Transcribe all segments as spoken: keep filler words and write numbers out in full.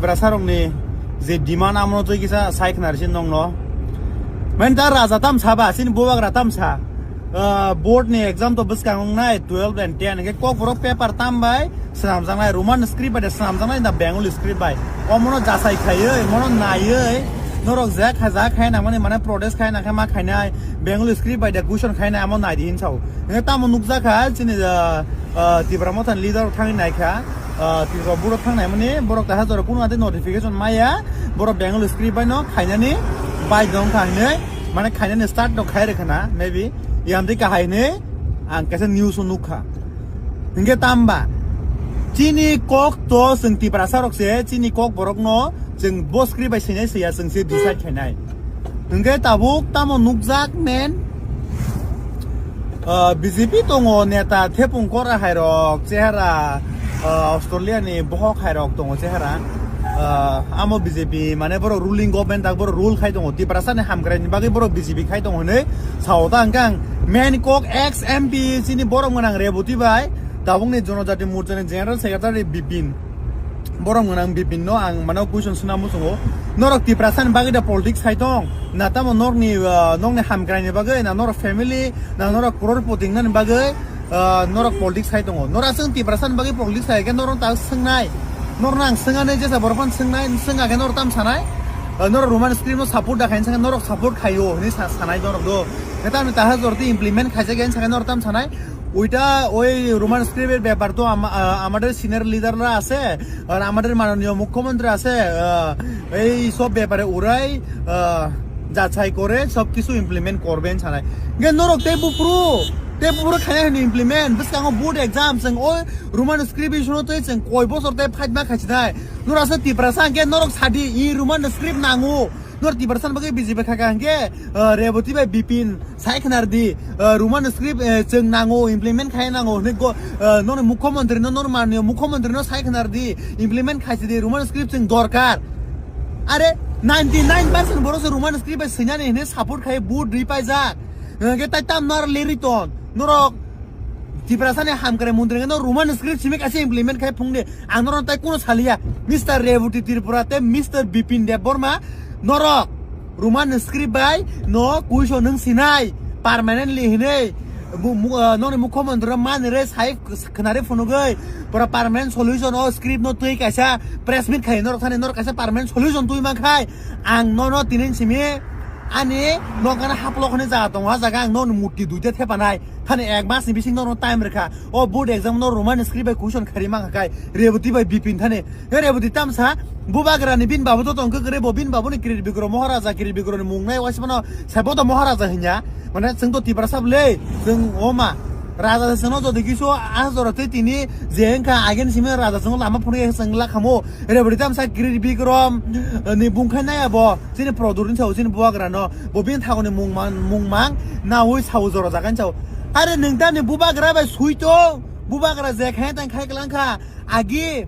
Tiprasarokni je demand amono twi kisa sai khna risi nongno. Mane ta raja tam saba, sini bubagra tam sa. Ah, board ni exam to bwskang wngnai twelve and ten. Hwnkhe kokborok paper tam bai swnamjaknai, Roman script bai de swnamjaknai na Bengali script bai. Omono jasai khaiwi, mono naiwi, norok je kha ja khai nangmani mane protest khai nangkhe ma khainai, Bengali script bai de question khainai amo naidi hinsao. Hwnkhe tamo nukjakha chini, ah, ah, Tipra Mothani leader thangwi naikha. Ah, Tripura borok thangnai mani borok ta hajaro kuno ate notification maya, borok Bengali script bai no khainani bai dong kha hinwi, mane khainani start no khai rwkha na, maybe yamdi kahai hinwi ang kaisa news o nukha. Hingke tamba chini kok to chwng Tiprasa rok se, chini kok borok no chwng bo script bai swinai swiya chwng se decide khainai. Hingke tabuk tamo nukjak men, ah, B J P tongo neta thepung kora hai rok chehara, ah, Australia ni bohok hai rok tongo chehara. Ah, amo B J P mane borok ruling government tak borok rule khai tongo. Tiprasa ni hamkrai ni bagwi borok B J P khai tongo hinwi sao ta hwnkhe ang main kok ex M P chini borok mwnang Reboti bai tabuk ni Jonojati Morcha ni General Secretary Bipin. Borok mwnang Bipin no ang mano question suna muchungo. Norok Tiprasa ni bagwi da politics khai tong? Na tamo norni, ah, nokni hamkrai ni bagwi, na norok family, na norok crorepoti wngna ni bagwi, ah, norok politics khai tongo? Norok aswk Tiprasa ni bagwi politics khai khe norok ta swngnai. Norok nang swnga nei jesa borok phan swngnai, swngna khe norok tam sanai? Ah, norok Roman script no support da khai swnga norok support khaio hinwi sa-, sanai norok do. Khe tamni taha jorti implement khaijak ya hinwi sanai norok tam sanai? Oita ওই রোমান স্ক্রিপ্টের ব্যাপার তো আমা-, আ-, আমাদের সিনিয়র লিডাররা আছে, আর আমাদের মাননীয় মুখ্যমন্ত্রী আছে, আ, এই সব ব্যাপারে ওরাই, আ, যাচাই করে সবকিছু ইমপ্লিমেন্ট করবেন ছাড়াই। Gen norok tei bupru, tei bupru khaya hini implement, bwskango board exam, chwng o Roman script issue no tei chwng koi bosor tei fight ma khaisinai. Nora se Tiprasa hwnkhe norok sadi, i Roman script nango. Nor Tiprasa bagwi B J P khaka hwnkhe, ah, Reboti bai Bipin sai khnar di, ah, Roman script, eh, chwng nango, implement khai nango hwnwi go-, ah, noni mukhyamantri no, nor manniyo mukhyamantri no sai khnar di, implement khaisi di, Roman script chwng dorkar. Are ninety nine percent borok se Roman script bai swinani hwnwi support khai vote ri paijak. Hwnkhe tai tam nor lerwi ton, norok Tiprasa ni hamkrai mantri no Roman script simi kaisa implement khai phungdi. Ang norok tai kuno saliya. Mister Reboti Tripura te Mister Bipin Debbarma norok Roman script bai no kuiso nung sinai permanently hinui mu-, mu-, ah, noni mukhyamantri no manire sai khwnari phunugui pura permanent solution o script no twi kaisa press meet khai norok thani norok kaisa permanent solution twi mankhai ang nono tinin simi ani nokana haplok hwnwi jaga tongo, ah jaga ang noni murti duita thepanai. Thani ek mas ni bising norok time rwkha. O board exam no Roman script bai question khari mankha kai. Reboti bai Bipin thani. He Reboti tamsa bubagra ni bin babu to tongkhe kre bo bin babu ni Kirit Bikrom Maharaja, Kirit Bikrom ni mung nai waismano sebo to Maharaja hinya. Mane chwng to Tiprasa bwle, chwng oma. Raja se chwngno jodi kisu ah jora tei tini je wngkha agen simi raja chwngno lama phunukya chwng lakhamo. Reboti tamsa Kirit Bikrom ni bungkhai nai abo. Chini product ni sao chini bubagra no. Bo bini thagoni mung mang, mung mang naui sao jora jaga ni sao. Are nwng tamni bubagra bai sui tong. Bubagra je khai tang khai kwlangkha. Agi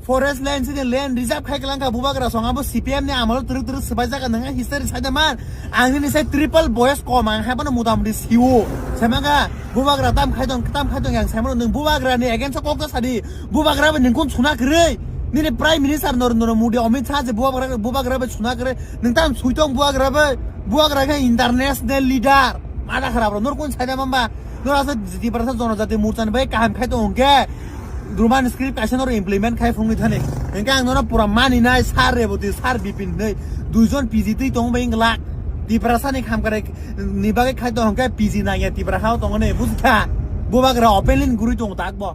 forest land chini land reserve khai kwlangkha bubagra song abo C P M ni amalo twrwk twrwk swbai jaga nwng history sai da man. Ang nini sai triple boyes kom ang hai bono muta muti siwo. Sai mangkha bubagra tam khai tong, tam khai tong yang sai mano nwng bubagra ni against o kok ta sadi. Bubagra bai nwng kun suna kwrwi. Nini Prime Minister Narendra Modi, Amit Shah je bubagra, bubagra bai suna kwrwi. Nwng tam sui tong bubagra bai. Bubagra khe international leader. Mada kharap rok. Nor kun sai da mamba. Nor asa Tiprasa Jonojati Morcha ni bai kaham khai tong hwnkhe. Roman script kaisa nor implement khai phungni thani. Hwnkhe ang nono pura mani nai Sir Reboti, Sir Bipin hinwi. Duijon P G twi tong bai wng glak. Tiprasa ni khamkare ni bagwi khai tong hwnkhe P G nangya Tiprasa o tong ne bujikha. Bubagra openly guri tong tak bo.